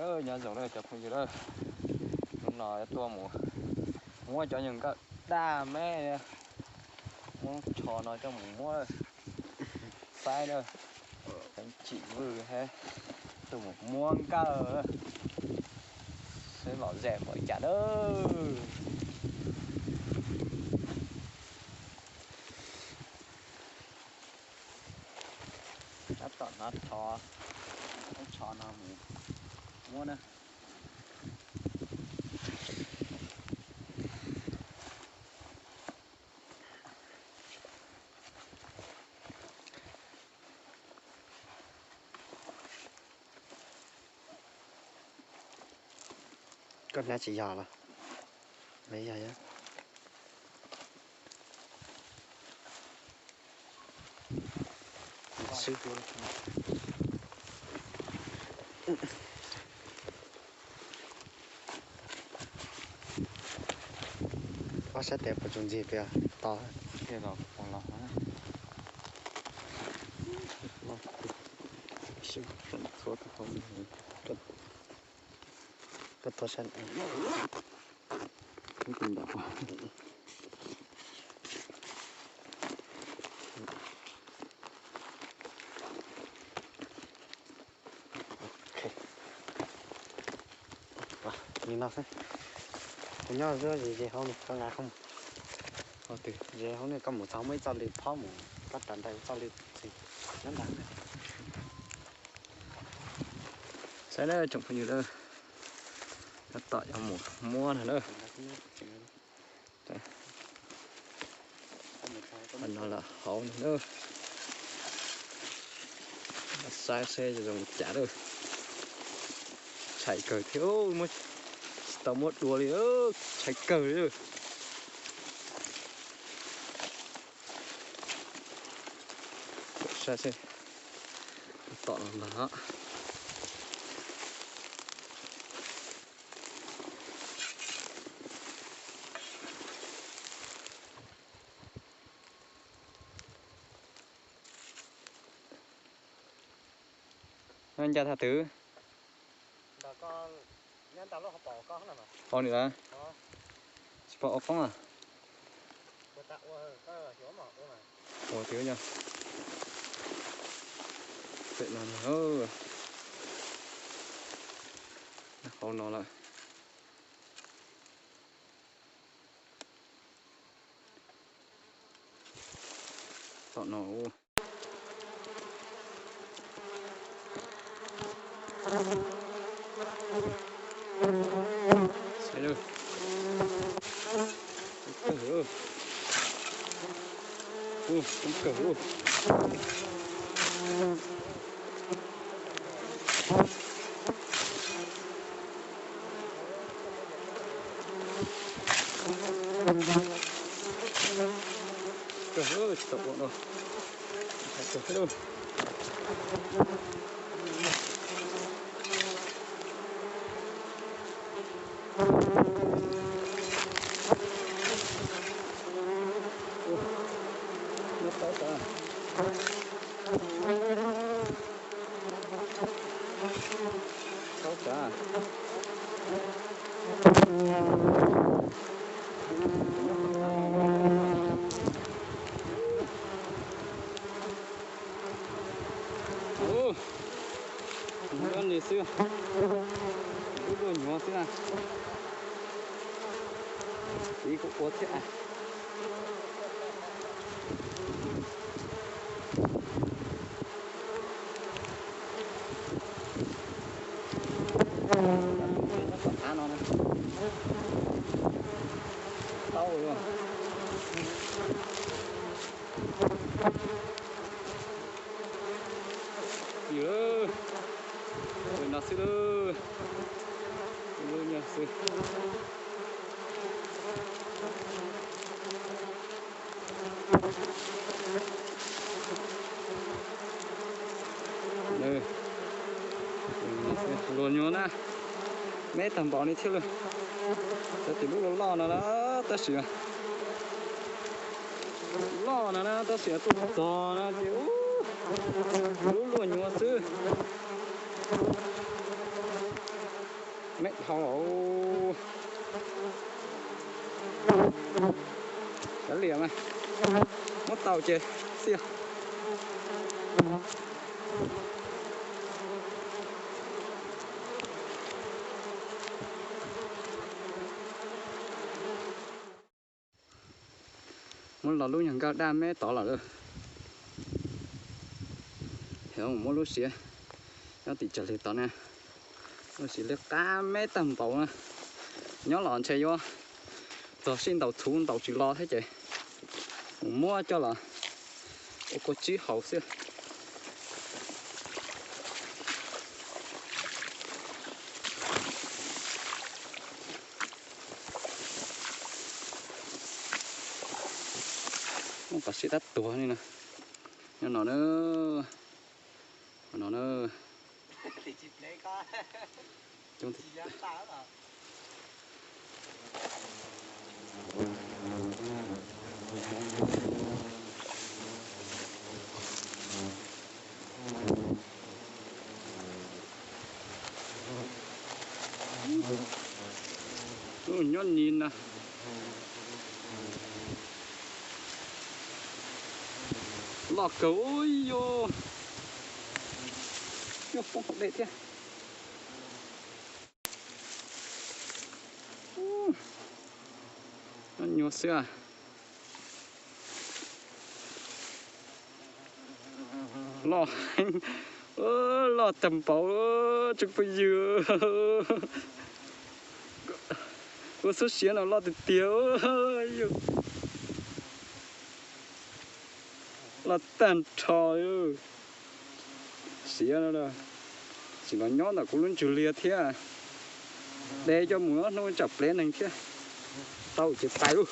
Nyob zoo na cov phooj ywg na, hnub no tuaj mus muab cov nyuag nkawm daj me, muab tsho no coj mus muab saib na, teeb tsim vwj thiab, tuaj mus muab nkawm, saib lom zem npaum li cas na. Tab tom hnav tsho, muab tsho no mus muab na. Koj hnav tsis yog los? Yog, yog. Ob sab tes puas tsuas ntxig tias to? Koj to sab. Li no xwb. Kuv nyob ze ze hauv no, koj nqa koj mus. Ze hauv no koj mus txog muaj ib txoj lw phob mus, koj raws nraim txoj lw txi nyob ntawd. Saib na tsoom phooj ywg na, tab tom yuav mus muab no na. Qhov no lam hauv no na. Saib seb zoo li cas lawm. Tshais kawg thiab, tsis tau muab dua li, tshais kawg li. Saib seb, tom no ntag. Nyob ncaj thaj twg? Ua nws a, tsis pom ua qoob a. Ua twg yog pem no, hauv no lawm. Tom no. Kawg, kawg. Kawg, tsis tau ua no. Kawg. Ua, no tau sav. Tau sav. Ub, ub, ntawm xwb, lub luaj nyuag xwb na. Txiv kuv ua thiab. Tom av no na. Tau lawm. Ywg, no xwb lawm. Lub nyuag xwb. Luag nyuag na, me tag npaum li thiab lawm. Xav tias lub loj loj no na, tab sis loj no na, tab sis tuaj txog no ces lub luaj nyuag xwb. Me dhau. Kav liam mas, muab tau ces xiab. Muab los lub nyuag nkawj daj me tod lawm. Muab lub siav nyob tim cag li tod na. Lub siav liab qab me tag npaum na. Nyob los ntshe yuav txog sij ntaus txhuv ntaus tsis los thiab ces mus muab coj los ua kua tsib haus xwb. Muaj qhov siab tab tuag li no. Nyob no na, no na. Nyob ni na. Loj kawg, yog poob hauv dej thiab. Nyob nyuaj xwb. Loj heev, loj tag npaum, tsoom phooj ywg. Ua xub siav no loj tiag tiag, loj tag nrho. Siav no tsis los nyob ntawm kuv lub ntsug liag thiab. De coj mus hnub tsam plev neeg thiab. Tau ces pais lauj.